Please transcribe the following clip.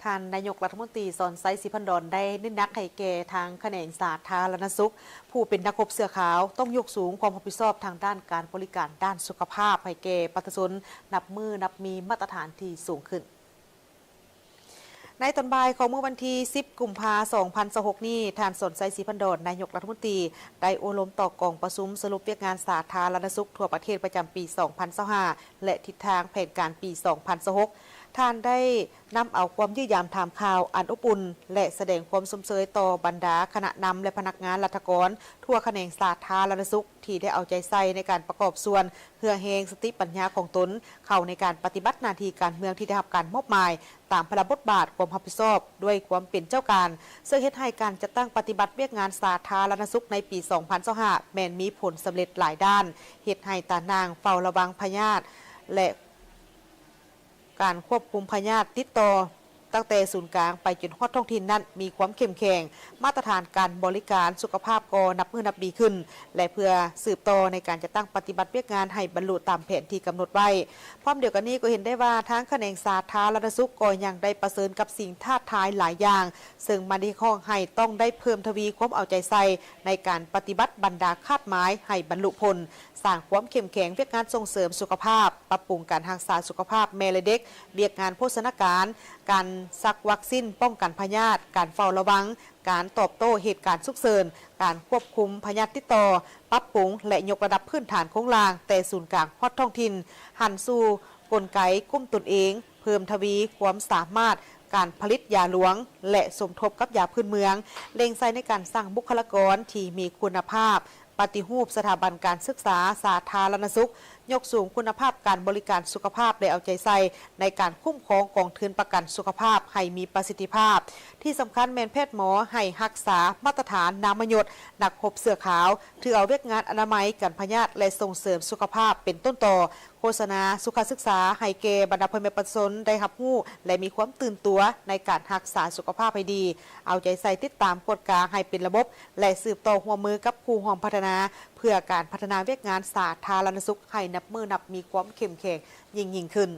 ທ່ານນາຍົກລັດຖະມົນຕີ ສອນໄຊ ສີພັນດອນ ໄດ້ເນັ້ນໜັກໃຫ້ແກ່ທາງຂະແໜງສາທາລະນະສຸກ ຜູ້ເປັນນັກຮົບເສື້ອຂາວ ຕ້ອງຍົກສູງຄວາມຮັບຜິດຊອບທາງດ້ານການບໍລິການດ້ານສຸຂະພາບໃຫ້ແກ່ປະຊາຊົນ ນັບມື້ນັບມີມາດຕະຖານທີ່ສູງຂຶ້ນ. ໃນຕອນບ່າຍຂອງມື້ວັນທີສິບ ກຸມພາ ສອງພັນຊາວຫົກນີ້, ທ່ານ ສອນໄຊ ສີພັນດອນ ນາຍົກລັດຖະມົນຕີ ໄດ້ໂອ້ລົມຕໍ່ກອງປະຊຸມສະຫຼຸບວຽກງານສາທາລະນະສຸກທົ່ວປະເທດປະຈຳປີສອງພັນຊາວຫ້າ ແລະ ທິດທາງແຜນການປີສອງພັນຊາວຫົກ. ທ່ານໄດ້ນຳເອົາຄວາມຢ້ຽມຢາມຖາມຂ່າວອັນອົບອຸ່ນ ແລະ ສະແດງຄວາມຊົມເຊີຍຕໍ່ບັນດາຄະນະນຳ ແລະ ພະນັກງານລັດຖະກອນທົ່ວຂະແໜງສາທາລະນະສຸກ ທີ່ໄດ້ເອົາໃຈໃສ່ໃນການປະກອບສ່ວນເຫື່ອແຮງສະຕິປັນຍາຂອງຕົນ ເຂົ້າໃນການປະຕິບັດໜ້າທີ່ການເມືອງທີ່ໄດ້ຮັບການມອບໝາຍ ຕາມພາລະບົດບາດຄວາມຮັບຜິດຊອບດ້ວຍຄວາມເປັນເຈົ້າການ, ເຊິ່ງເຮັດໃຫ້ການຈັດຕັ້ງປະຕິບັດວຽກງານສາທາລະນະສຸກໃນປີສອງພັນຊາວຫ້າ ແມ່ນມີຜົນສຳເລັດຫຼາຍດ້ານ, ເຮັດໃຫ້ຕາໜ່າງເຝົ້າລະວັງພະຍາດ ແລະ ການຄວບຄຸມພະຍາດຕິດຕໍ່ ຕັ້ງແຕ່ສູນກາງໄປຈົນຮອດທ້ອງຖິ່ນນັ້ນ ມີຄວາມເຂັ້ມແຂງ, ມາດຕະຖານການບໍລິການສຸຂະພາບກໍນັບມື້ນັບດີຂຶ້ນ ແລະ ເພື່ອສືບຕໍ່ໃນການຈັດຕັ້ງປະຕິບັດວຽກງານໃຫ້ບັນລຸຕາມແຜນທີ່ກຳນົດໄວ້. ພ້ອມດຽວກັນນີ້ກໍເຫັນໄດ້ວ່າ ທາງຂະແໜງສາທາລະນະສຸກກໍຍັງໄດ້ປະເຊີນກັບສິ່ງທ້າທາຍຫຼາຍຢ່າງ, ເຊິ່ງມັນຮຽກຮ້ອງໃຫ້ຕ້ອງໄດ້ເພີ່ມທະວີຄວາມເອົາໃຈໃສ່ໃນການປະຕິບັດບັນດາຄາດໝາຍໃຫ້ບັນລຸຜົນ, ສ້າງຄວາມເຂັ້ມແຂງວຽກງານສົ່ງເສີມສຸຂະພາບ, ປັບປຸງການຮັກສາສຸຂະພາບແມ່ ແລະ ເດັກ, ວຽກງານໂພຊະນາການ, ການສັກວັກຊິນປ້ອງກັນພະຍາດ, ການເຝົ້າລະວັງ, ການຕອບໂຕ້ເຫດການສຸກເສີນ, ການຄວບຄຸມພະຍາດຕິດຕໍ່, ປັບປຸງ ແລະ ຍົກລະດັບພື້ນຖານໂຄງລ່າງແຕ່ສູນກາງຮອດທ້ອງຖິ່ນ, ຫັນສູ່ກົນໄກກຸ້ມຕົນເອງ, ເພີ່ມທະວີຄວາມສາມາດການຜະລິດຢາຫຼວງ ແລະ ສົມທົບກັບຢາພື້ນເມືອງ, ເລັ່ງໃສ່ໃນການສ້າງບຸກຄະລາກອນທີ່ມີຄຸນນະພາບ, ປະຕິຮູບສະຖາບັນການສຶກສາສາທາລະນະສຸກ, ຍົກສູງຄຸນນະພາບການບໍລິການສຸຂະພາບ ແລະ ເອົາໃຈໃສ່ໃນການຄຸ້ມຄອງກອງທຶນປະກັນສຸຂະພາບໃຫ້ມີປະສິດທິພາບ. ທີ່ສຳຄັນແມ່ນແພດໝໍໃຫ້ຮັກສາມາດຕະຖານນາມມະຍົດນັກຮົບເສື້ອຂາວ, ຖືເອົາວຽກງານອະນາໄມ, ກັນພະຍາດ ແລະ ສົ່ງເສີມສຸຂະພາບເປັນຕົ້ນຕໍ, ໂຄສະນາສຸຂະສຶກສາໃຫ້ແກ່ບັນດາພໍ່ແມ່ປະຊາຊົນໄດ້ຮັບຮູ້ ແລະ ມີຄວາມຕື່ນຕົວໃນການຮັກສາສຸຂະພາບໃຫ້ດີ, ເອົາໃຈໃສ່ຕິດຕາມກວດກາໃຫ້ເປັນລະບົບ ແລະ ສືບຕໍ່ຮ່ວມມືກັບຄູ່ຮ່ວມພັດທະນາ ເພື່ອການພັດທະນາວຽກງານສາທາລະນະສຸກໃຫ້ນັບມື້ນັບມີຄວາມເຂັ້ມແຂງຍິ່ງໆຂຶ້ນ.